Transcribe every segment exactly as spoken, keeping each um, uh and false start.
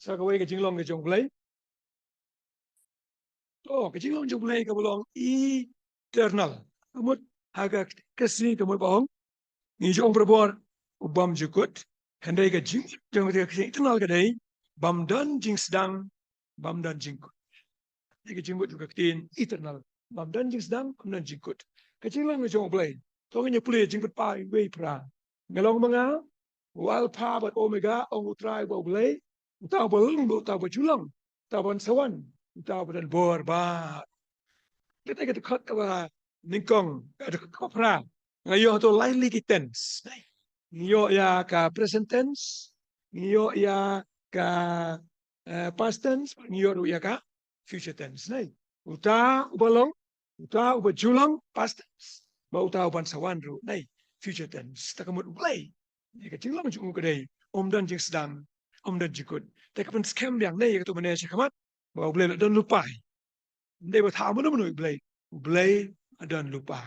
sa kawei ka jinglong ka jong U Blei. To, ka jinglong jong U Blei kaba long eternal. Ka mut ha ka Khristan ka mut ba ong, ngi ju ong barabor, u bym ju kut. Hynrei ka jingmut jong ka ktien eternal ka dei bym don jingsdang, bym don jingkut. Dei ka jingmut jong ka ktien eternal, bym don jingsdang, bym don jingkut. Ka jinglong ka jong U Blei. To ngin ïa pule Jingpynpaw wei phra. Nga long ma nga u Alpha bad Omega, ong U Trai uba U Blei, uta uba long bad uta uba ju long, uta uban sa wan, uta uba don bor bad. Kata ka dkhot kaba nyngkong, ka dkhot kaba phra. Nga ïoh to lai tylli ki tense. Ngi ïoh ïa ka present tense, ngi ïoh ïa ka, eh, past tense, ngi ïoh ruh ïa ka future tense. Nai, uta uba long, uta uba ju long, past tense, bad uta uban sa wan ruh, nai, future tense. Ta ka mut U Blei, ïa ka jinglong jong u ka dei, um don jingsdang, um don jingkut. Te ka pynskhem biang ne ïa katu mynne sha khmat ba U Blei la don lypa. Ym dei ba thaw mano mano U Blei, U Blei la don lypa.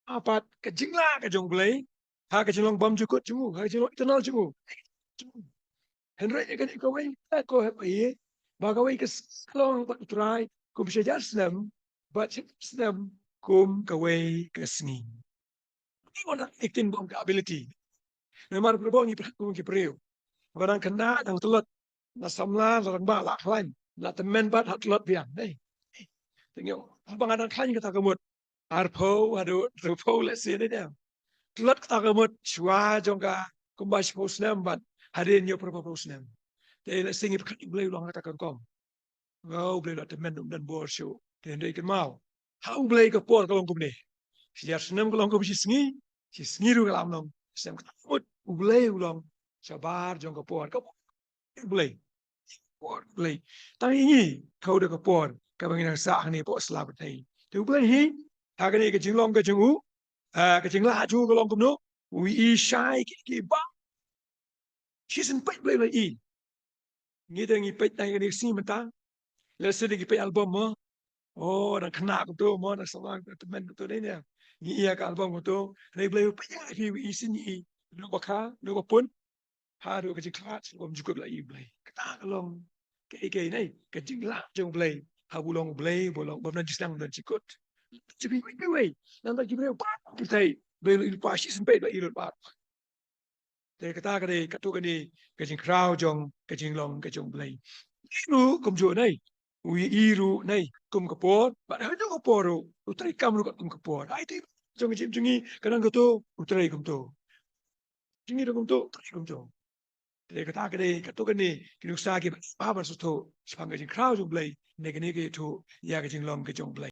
Hapat ka jinglah ka jong U Blei ha ka jinglong bymjukut jong u, ha ka jinglong eternal jong u. Hynrei ïa kane kawei ka ko hep ïa ba kawei ka long bad U Trai kum shi hajar snem, bad shi hajar snem kum kawei ka sngi. Ngi wan da ka ktien bym ka ability. Namar pyrshah ngi pyrshah kum ki briew ba dang khynnah dang tlot, na samla la rangbah la khlaiñ, la tymmen bad ha tlot biang. Hei. Te ngi ong ba nga dang khlaiñ kata ka mut arphew haduh hynriewphew lehse ne dei. Tlot kata ka mut shuwa jong ka kumba shiphew snem bad hadien ïa phraphew snem. Te lehse ngi pyrkhat U Blei u long kata ka rukom. Nga U Blei la tymmen, um don bor shuh. Te hynrei kynmaw, ha U Blei ka por ka long kumne. Shi hajar snem ka long kum shi sngi, shi sngi ruh ka lam long snem. Kata ka mut U Blei u long shabar jong ka por. Ka por U Blei, por U Blei. Tang ïa ngi ka u da ka por kaba ngi nang sah hangne hapoh sla pyrthei. Te U Blei hi, ha kane ka jinglong ka jong u, ah, ka jinglah jong u ka long kumno? U ïohi shai ki, ki ba shisien peit Blei la ïohi. Ngi te ngi peit tang ïa kane ka sngi mynta. Lehse ngi peit album mo. Oh, dang khynnah kumto mo, dang samla kumto, tymmen kumto ne ne. Ngi ïa ka album kumto. Hynrei Blei u peit ïa ngi, u ïohi shisien, ïohi ruh ba kha, ruh ba pun. Ha ruh ka jingkhlad, shu bymjukut la ïohi Blei. Kata ka long kaei kaei ne ka jinglah jong Blei. Haba u long Blei, ba u long bym don jingsdang, bym don jingkut. Jingkut wei wei. Nangta ki briew ba ki thei Blei u ïohi lypa shisien peit, Blei u ïohi lypa. Te kata ka dei, kato kane ka jingkhraw jong ka jinglong ka jong Blei. Ngi ruh kumjuh ne, u ïohi ruh ne kum ka por, bad haduh ka por ruh u trei kam ruh kat kum ka por. Ai te jong ka jingim jong ngi ka dang kato, u trei kumto. Jong ngi dang kumto, u trei kumto. Te kata ka dei, kato kane ki nuksa kiba, ba ban sngewthuh shaphang ka jingkhraw jong Blei, ne kane ka ïathuh ïa ka jinglong ka jong Blei.